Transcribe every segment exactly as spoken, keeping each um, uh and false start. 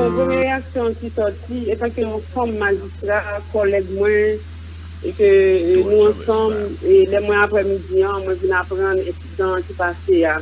Premye reyaksyon ki sòti, etanke yon fanm majistra, kòlèg mwen, e ke e, nou ansanm, e lè mwen aprè midi an, mwen vin aprann ensidan an ki pase a.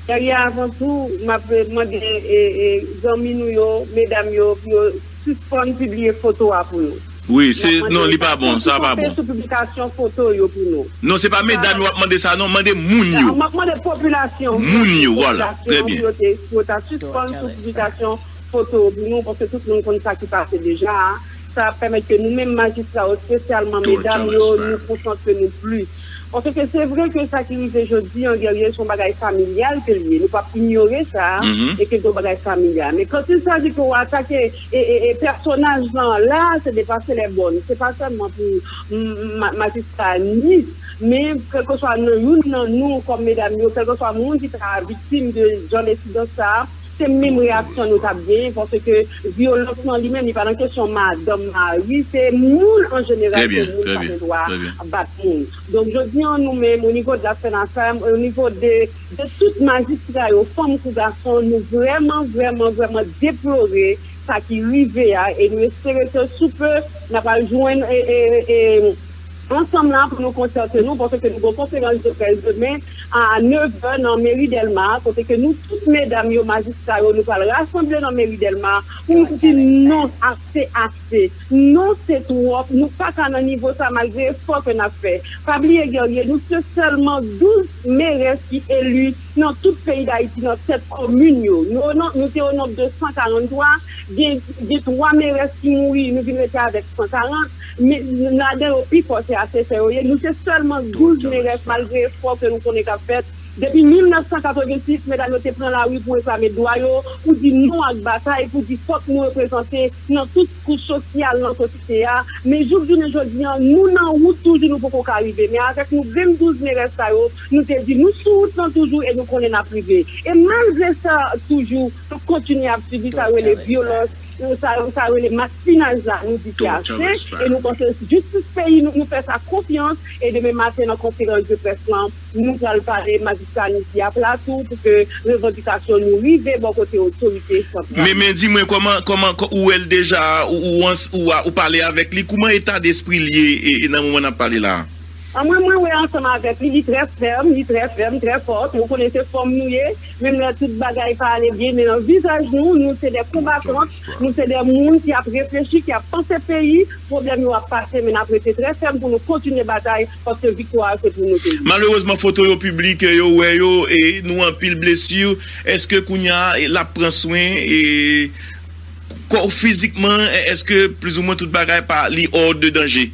Dèyè, avan tou, m ap mande e, e, zanmi nou yo, medam yo, pou yo sispann pibliye foto a pou nou. Wi, se, non, li pa bon, sa pa bon. Sou piblikasyon foto yo pou nou. Non, se pa medam yo ap mande sa, non, mande moun yo. M ap mande popilasyon. Moun yo, vwala, trè byen. Pou yo te, pou yo ta sispann sou piblikasyon foto pou nou, paske tout moun konn sa ki pase deja a. Sa ap pèmèt ke nou menm majistra yo, espesyalman medam yo, nou konsantre nou plis. Paske se vre ke sa ki rive jodi an, Guerrier, se yon bagay familyal ke l ye. Nou p ap inyore sa, e ke se yon bagay familyal. Men quand il s'agit ke w atake e, e, e pèsonaj lan la, se depase lè bòn. Se pa sèlman pou m, m, ma-, majistra Nice, men kèlkeswa nan youn nan nou, kòm medam yo, kèlkeswa moun ki ta viktim de jan ensidan sa a, se menm reyaksyon nou t ap genyen, paske vyolans lan li menm, li pa nan kesyon madanm, mari, se moun an jeneral, se moun pa gen dwa bat moun. Donk, jodi an, nou menm, o nivo de la FENASAM, o nivo de, de tout majistra yo, fanm kou gason, nou vrèman, vrèman, vrèman deplore sa ki rive a, e nou espere ke sou pe, n a pral jwenn, e, e, e, ansanm la pou nou konsète nou, paske nou gen konferans de près demen a nèf è nan meri Dèlma, kote ke nou tout medam yo, majistra yo, nou pral rasanble nan meri Dèlma pou nou di non, ase, ase. Non, se twòp. Nou pa ka nan nivo sa, malgre efò ke n ap fè. Pa bliye, Guerrier, nou se sèlman douz merès ki eli nan tout peyi Dayiti, nan sèt komin yo. Nou, nou, nou te o nonb de san karant twa, gen, gen twa merès ki mouri, nou vin rete avèk san karant, men ladan yo, pifò se asesè yo ye. Nou se sèlman douz merès, malgre efò ke nou konnen k ap fèt. Depi mil nèf san katrevensis, medam yo te pran lari pou reklame dwa yo, pou di non ak batay, pou di fòk nou reprezante nan tout kouch sosyal nan sosyete a. Men jouk jounen jodi an, nou nan wout toujou, nou poko ka rive. Men avèk nou venndouz merès sa yo, nou te di nou sou wout lan toujou e nou konnen n ap rive. E malgre sa, toujou, nou kontinye ap sibi sa yo rele vyolans, sa, sa yo rele maspinaj la, nou di se ase, e nou panse jistis peyi nou, nou fè sa konfyans, e demen maten nan konferans de près lan, nou pral pale majistra Nice a pla tou pou ke revandikasyon nou rive bò kote otorite santral. Men, men di mwen, kòman, kòman, kò-, ou wè l deja, ou, ou, ans-, ou, a- ou pale avèk li, kòman eta despri l ye, e, e nan moman n ap pale la a? An, mwen, mwen wè ansanm avèk li, li trè fèm, li trè fèm, trè fò. Ou konnen se fanm nou ye, menm lè tout bagay pa ale byen, men nan vizaj nou, nou se de konbatant, nou se de moun ki ap reflechi, ki ap panse peyi, pwoblèm yo ap pase, men n ap rete trè fèm pou nou kontinye batay, paske viktwa a se pou nou tou. Malerezman, foto yo piblik, yo wè yo, e nou anpil blesi. Èske kounye a, e, l ap pran swen, e kò fizikman, e, èske plizoumwen tout bagay pa, li hors de danger?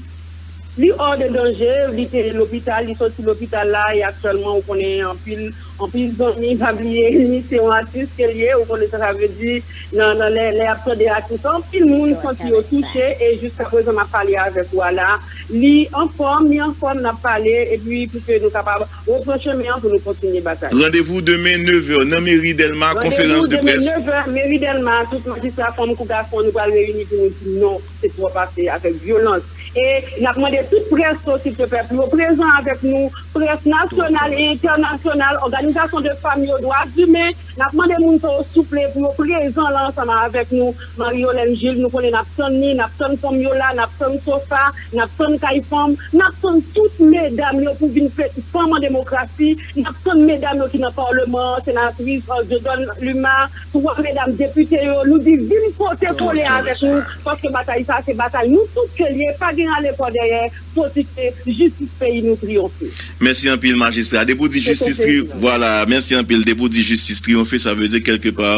Li hors de danger, li te lopital, li soti lopital la, e aktyèlman, ou konnen anpil, anpil zanmi, pa bliye, li se yon atis ke l ye, ou konnen sa sa vle di, nan, nan lè, lè y ap tande atis, anpil moun santi yo touche, e jiskaprezan m ap pale avèk ou a la, li anfòm, li anfòm, n ap pale, epi pou ke nou kapab repran chemen an pou nou kontinye batay. Randevou demen nèf è nan meri Dèlma, konferans de près. Randevou demen nèf è, meri Dèlma, tout majistra fanm kou gason, nou pral reyini pou nou di non, se twòp ase avèk vyolans. E n ap mande tout près yo, silteplè, pou yo prezan avèk nou, près nasyonal e entènasyonal, òganizasyon de fanm yo, dwa imen, n ap mande moun sa yo, souple, pou yo prezan la ansanm avèk nou. Marie Yolène Gilles, nou konnen n ap tann li, n ap tann fanm yo la, n ap tann Sofa, n ap tann Kay Fanm, n ap tann tout medam yo pou vin fè fanm an demokrasi, n ap tann medam yo ki nan palman an, senatris, euh, Dieudonne Luma, twa medam depite yo, nou di vin pote kole avèk nou, paske batay sa se batay nou tout ke l ye, pa gen ale kò dèyè, pote jistis peyi nou triyonfe. Mèsi anpil, majistra. Depi w di jistis tri-, vwala, mèsi anpil. Depi w di jistis triyonfe, sa vle di kèlkepa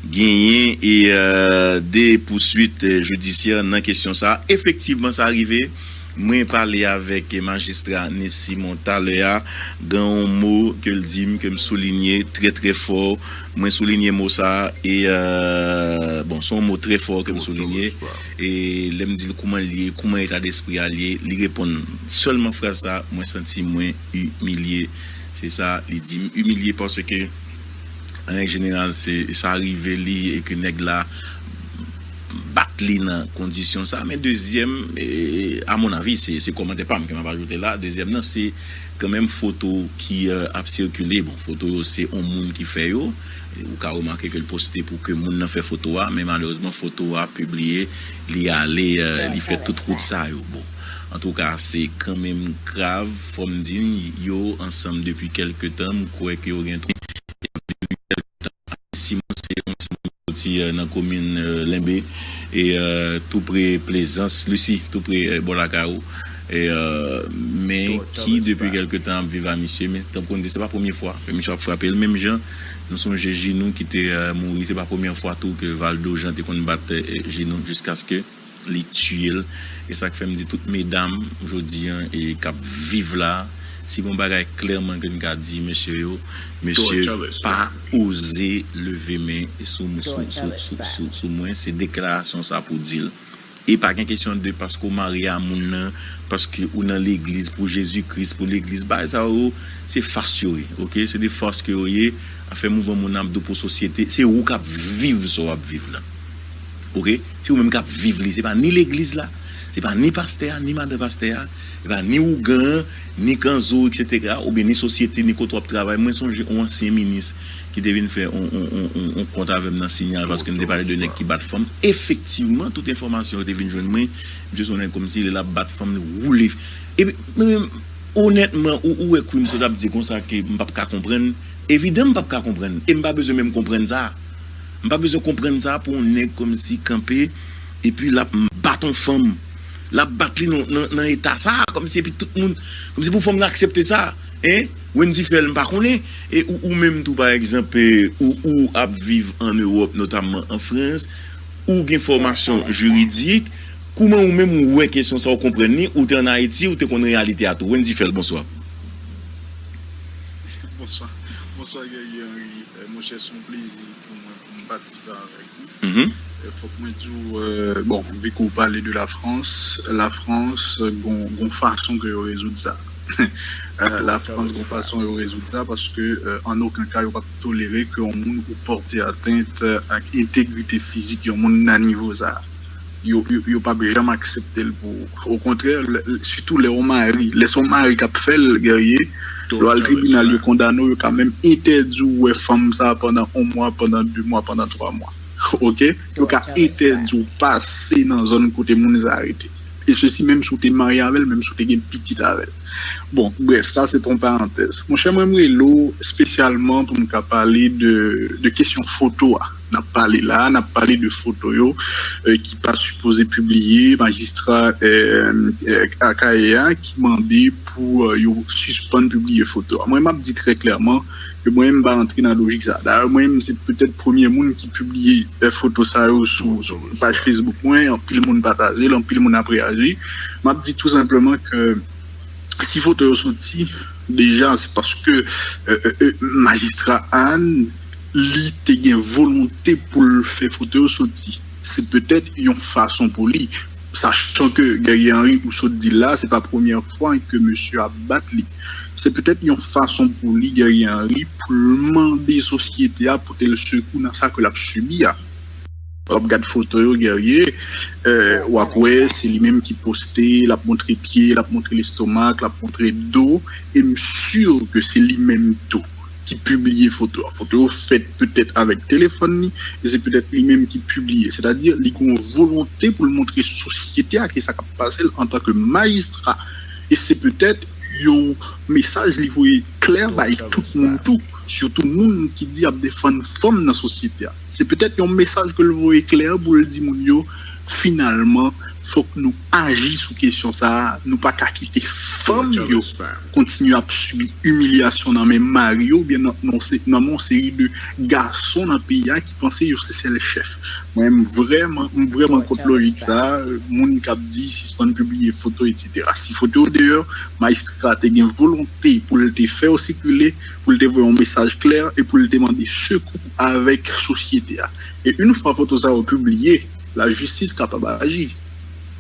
genyen e, euh, de pouswit, euh, jidisyè nan kesyon sa. Efektivman, sa rive. Mwen pale avèk majistra Nice Simon talè a. Gen yon mo ke l di m, ke m soulinye trè, trè fò. Mwen soulinye mo sa a, e, euh, bon, se yon mo trè fò ke m soulinye. E lè m di l kòman l ye, kòman eta despri a l ye, li reponn sèlman fraz sa, mwen santi mwen imilye. Se sa li di m, imilye paske, an règ jeneral, se sa rive li e ke nèg la bat li nan kondisyon sa. Men dezyèm, e, a mon avi, se, se kòmantè pa m ke m ap ajoute la. Dezyèm nan, se kanmenm foto ki, e, ap sikile. Bon, foto yo, se yon moun ki fè yo. E, ou ka remake ke l poste pou ke moun nan fè foto a, men malerezman, foto a pibliye, li ale, e, li fè tout wout sa yo. Bon, antouka, se kanmenm grav, fò m di n, yo ansanm depi kèlke tan, m kwè ke yo gen twa Simon se yon timoun ki soti, e, nan komin, e, Lenbe. E, e, tou pre Plezans, Lisi, tou pre, e, bò lakay ou. E, e, men ki, depi kèlke tan, ap viv a misye. Men, tankou n di, se pa premye fwa ke misye ap frape l. Menm jan, nou sonje Jinou ki te, e, mouri, se pa premye fwa tou ke Valdo Jean te konn bat, e, Jinou jiskaske li tiye l. E sa k fè m di tout medam jodi an e k ap viv la, si gon bagay klèman ke n ka di mesye yo, mesye pa oze leve men sou, sou, sou, sou, sou, sou mwen. Se deklarasyon sa pou di l. E pa gen kesyon de paske w marye a moun nan, paske ou nan legliz, pou Jezi Kris, pou legliz. Bagay sa yo, se fas yo ye, oke? Se de fas ke yo ye. Afè mouvman moun nan ap di w pou sosyete, se ou k ap viv sa w ap viv la. Oke? Se ou menm k ap viv li. Se pa ni legliz la, se pa ni pastè a, ni madan pastè a, se pa ni ougan an, ni kanzo, etsetera, oubyen ni sosyete, ni kote w ap travay. Mwen sonje yon ansyen minis ki te vin fè yon, yon, yon, yon, yon kont avè m nan Sinyal, paske m te pale de nèg ki bat fanm. Efektivman, tout enfòmasyon yo te vin jwenn mwen, misye se yon nèg kòmsi li l ap bat fanm, li woule. Epi, mwen menm, onètman, ou, ou wè Queen sot ap di konsa ke m p ap ka konprann. Evidan m p ap ka konprann. E m pa bezwen menm konprann sa. M pa bezwen konprann sa pou yon nèg kòmsi kanpe, epi l ap bat yon fanm. L ap bat li nan, nan, nan eta sa, kòmsi epi tout moun, kòmsi pou fanm nan aksepte sa. Hein? Wendy Phèl, m pa konnen. E ou, ou menm tou, pa egzanp, e, ou, ou ap viv ann Ewòp, notamman an Frans, ou gen fòmasyon jiridik, kouman ou menm ou wè kesyon sa, ou konprann li, ou te ann Ayiti, ou te konn reyalite a tou? Wendy Phèl, bonswa. Bonswa. Bonswa, Guerrier Henry. Eh, monchè, se yon plezi pou mwen pou m patisipe avèk ou. Mhm. Eh, fòk mwen di w, eh, bon, vi ke w pale de Lafrans, Lafrans, eh, gon, gon fason ke yo rezoud sa. Eh, Lafrans, gon fason yo rezoud sa, paske, eh, an okenn ka, yo p ap tolere ke yon moun ou pòte atent, eh, ak entegrite fizik yon moun nan nivo sa. Yo, yo, yo p ap janm aksepte l pou ou. Okontrè, lè, sitou lè yon mari, lè se yon mari k ap fè l, Guerrier, lè w al tribinal, yo kondane w, yo ka menm entèdi w wè fanm sa a pandan yon mwa, pandan de mwa, pandan twa mwa. Oke? Yo ka entèdi w pase nan zòn kote moun sa a rete. E sesi menm si w te marye avè l, menm si w te gen pitit avè l. Bon, brèf, sa se te yon parantèz. Monchè, mwen, m rele w espesyalman pou m ka pale de, de kesyon foto a. N ap pale la, n ap pale de foto yo, eh, ki pa sipoze pibliye, majistra, eh, eh, Akayè a ki mande pou, eh, yo sispann pibliye foto a. Mwen, m ap di trè klèman ke mwen, m pa rantre nan lojik sa. Dayè, mwen, m se petèt premye moun ki pibliye, eh, foto sa yo sou, sou paj Facebook mwen, anpil moun pataje l, anpil moun ap reyaji. M ap di tou senpleman ke si foto yo soti, deja, se paske, eh, eh, eh, majistra Anne, li te gen volonte pou l fè foto yo soti. Se petèt yon fason pou li, sachan ke Guerrier Henry ou sot di l la, se pa premyè fwa ke mesye ap bat li. Se petèt yon fason pou li, Guerrier Henry, pou l mande sosyete a pote l sekou nan sa ke l ap sibi a. W ap gad foto yo, Guerrier, eh, w ap wè se li menm ki poste, l ap montre pye, l ap montre lestomak, l ap montre do, e m si ke se li menm tou ki pibliye foto a. Foto yo fèt petèt avèk telefòn li, e se petèt li menm ki pibliye. Sètadi, li gen yon volonte pou l montre sosyete a ki sa k ap pase l antanke majistra. E se petèt yon mesaj li voye klè bay tout moun tou, sitou moun ki di y ap defann fanm nan sosyete a. Se petèt yon mesaj ke l voye klè pou l di moun yo, finalman, fòk nou aji sou kesyon sa a. Nou pa ka kite fanm yo kontinye ap sibi imilyasyon nan men mari yo oubyen nan, nan se-, nan men yon seri de gason nan peyi a ki panse yo se sèl chèf. Mwen, m vrèman, m vrèman kont lojik sa a, moun k ap di sispann pibliye foto, etsetera. Si foto yo deyò, majistra te gen volonte pou l te fè yo sikile, pou l te voye yon mesaj klè e pou l te mande sekou avèk sosyete a. E yon fwa foto sa yo pibliye, lajistis kapab aji.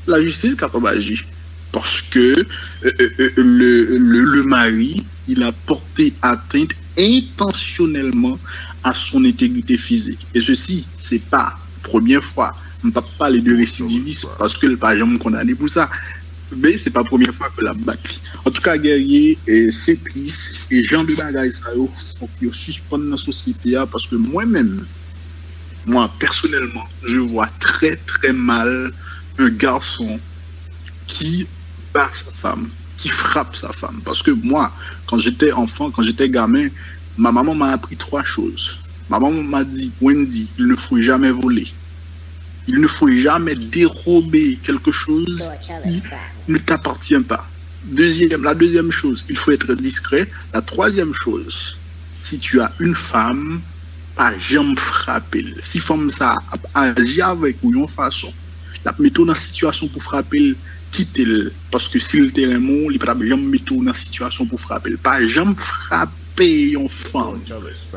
Lajistis kapab aji. Paske, euh, euh, euh, le, le, le mari, il a porté atteinte intentionnellement à son intégrité physique. Et ceci, c'est pas premye fwa. M p ap pale de residivis paske l pa janm kondane pou sa. Men se pa premye fwa ke l ap bat li. Antouka, Guerrier, eh, se tris. E jan de bagay sa yo, fòk yo sispann nan sosyete a. Paske mwen menm, moi, personnellement, je vois très, très mal un garçon qui bat sa femme, qui frappe sa femme. Parce que moi, quand j'étais enfant, quand j'étais gamin, ma maman m'a appris trois choses. Ma maman m'a dit, Wendy, il ne faut jamais voler. Il ne faut jamais dérober quelque chose qui ne t'appartient pas. Deuxième, la deuxième chose, il faut être discret. La troisième chose, si tu as une femme, pa janm frape l. Si fanm sa ap aji avèk ou yon fason, l ap mete w nan sitiyasyon pou frape l, kite l. Paske si l te renmen w, li pa t ap janm mete w nan sitiyasyon pou frape l. Pa janm frape yon fanm.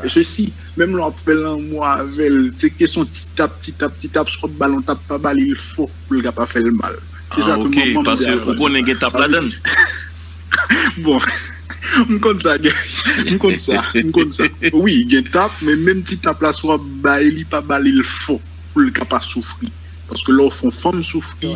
E sesi, menm lè w ap fè lanmou avè l, se kesyon ti tap, ti tap, ti tap, swa w ap ba l yon tap, pa ba li l fò pou l ka pa fè l mal. Se sa ke manman m te aprann mwen. Sa vle di, bon, m konn sa, m konn sa, m konn sa. Wi, gen tap, men menm ti tap la, si w ap ba li, pa ba li l fò pou l ka pa soufri. Paske lè w fè yon fanm soufri,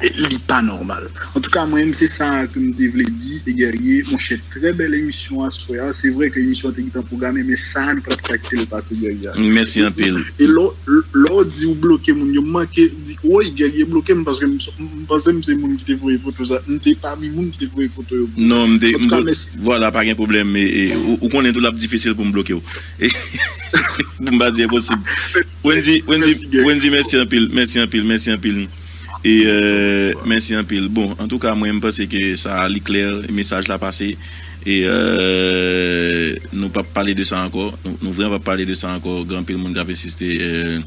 li pa nòmal. Antouka, mwen menm, se sa ke m te vle di, e Guerrier, monchè, trè bèl emisyon aswè a. Se vre ke emisyon an te gentan pwograme, men sa a, nou pa t ka kite l pase, Guerrier. Mèsi anpil. E lè w, lè w di w bloke moun yo, m manke di, woy, Guerrier bloke m paske m, m panse m se moun ki te voye foto sa. M te pami moun ki te voye foto yo pou mwen. Non, m te, m Antouka, mèsi. Vwala, pa gen pwoblèm. E, e, ou, ou konnen tou l ap difisil pou m bloke w. Pou m pa di enposib. Wendy, Wendy, Wendy, mèsi anpil, mèsi anpil, mèsi anpil. E, euh, mèsi anpil. Bon, antouka, mwen, m panse ke sa a, li klè, mesaj la pase. E, euh, nou p ap pale de sa ankò. Nou, nou vrèman p ap pale de sa ankò. Gen anpil moun k ap ensiste, euh,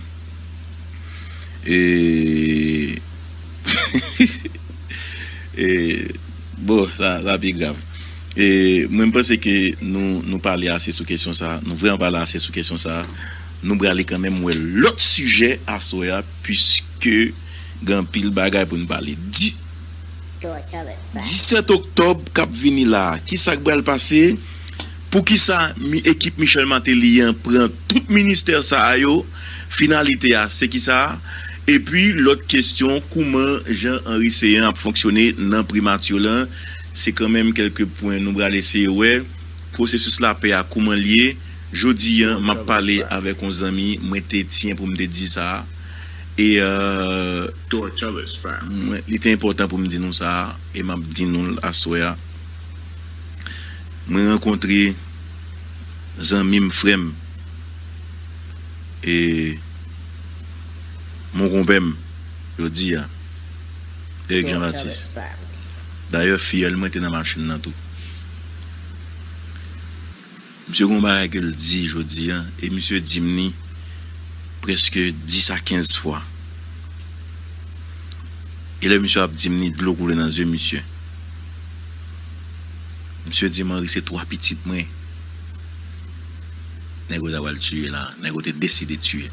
e, e, bon, sa, sa pi grav. E, mwen, m panse ke nou, nou pale ase sou kesyon sa. Nou vrèman pale ase sou kesyon sa. Nou prale kanmenm wè lòt sijè aswè a, piske gen anpil bagay pou n pale. Di, disèt oktòb k ap vini la a, kisa k pral pase? Poukisa mi, ekip Michel Martelly an pran tout ministè sa a yo? Finalite a, se kisa? Epi, lòt kesyon, kouman jan Henri Céant ap fonksyone nan primati lan? Se kanmenm kèlke pwen nou pral eseye wè. Pwosesis lapè a, kouman l ye? Jodi a, m ap pale avèk yon zanmi, mwen te tyen pou m te di sa. E, euh, mwen, li te enpòtan pou m di nou sa, e m ap di nou l aswè a. Mwen rankontre zanmi m, frè m, e mon konpè m, jodi a, Eric Jean Baptiste. Dayè, fiyèl mwen te nan machin nan tou. Misye gen yon bagay ke l di jodi a, e misye di m li prèske dis a kenz fwa. E lè misye ap di m li, dlo koule nan zye misye. Misye di m, Henri, se twa pitit mwen nèg yo ta pral tiye la, nèg yo te deside tiye.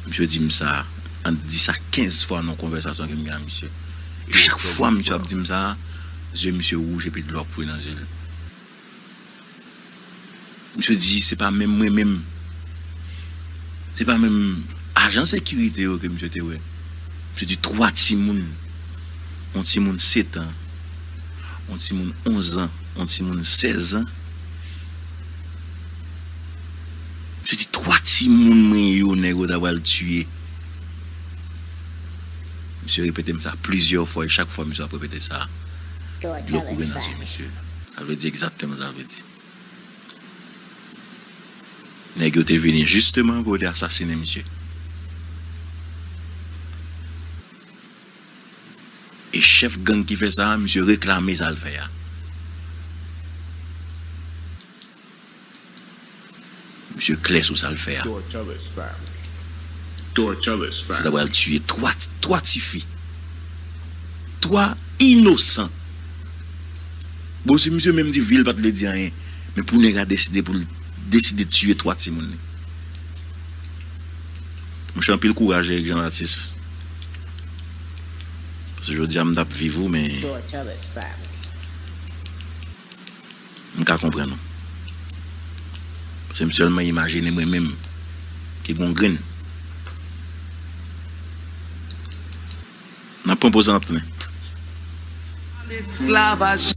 Misye di m sa ant dis a kenz fwa nan yon konvèsasyon ke m gen ak misye. E chak fwa misye ap di m sa, zye misye wouj epi dlo ap koule nan zye l. Misye di, se pa menm mwen menm. Se pa menm ajan sekirite yo ke misye te wè. Misye di twa timoun. Yon timoun sèt an. Yon timoun onz an. Yon timoun sèz an. Misye di twa timoun mwen yo, nèg yo ta pral tiye. Misye repete m sa plizyè fwa, e chak fwa misye ap repete sa, dlo koule nan zye misye. Sa vle di egzakteman sa vle di. Nèg yo te vini jisteman pou yo te asasinen misye. E chèf gang ki fè sa a, misye reklame sa l fè a. Misye klè sou sa l fè a. Misye ta pral tiye twa, twa tifi. Twa inosan. Bon, si misye menm di vi l pa t vle di anyen, men pou nèg la deside pou l deside tiye twa timoun li. Monchè, anpil kouraj, Eric Jean Baptiste. Paske jodi a, m t ap viv ou, men m ka konprann ou. Paske m sèlman imajine mwen menm ki gon grenn. N ap pran poz la, n ap tounen. Esklavaj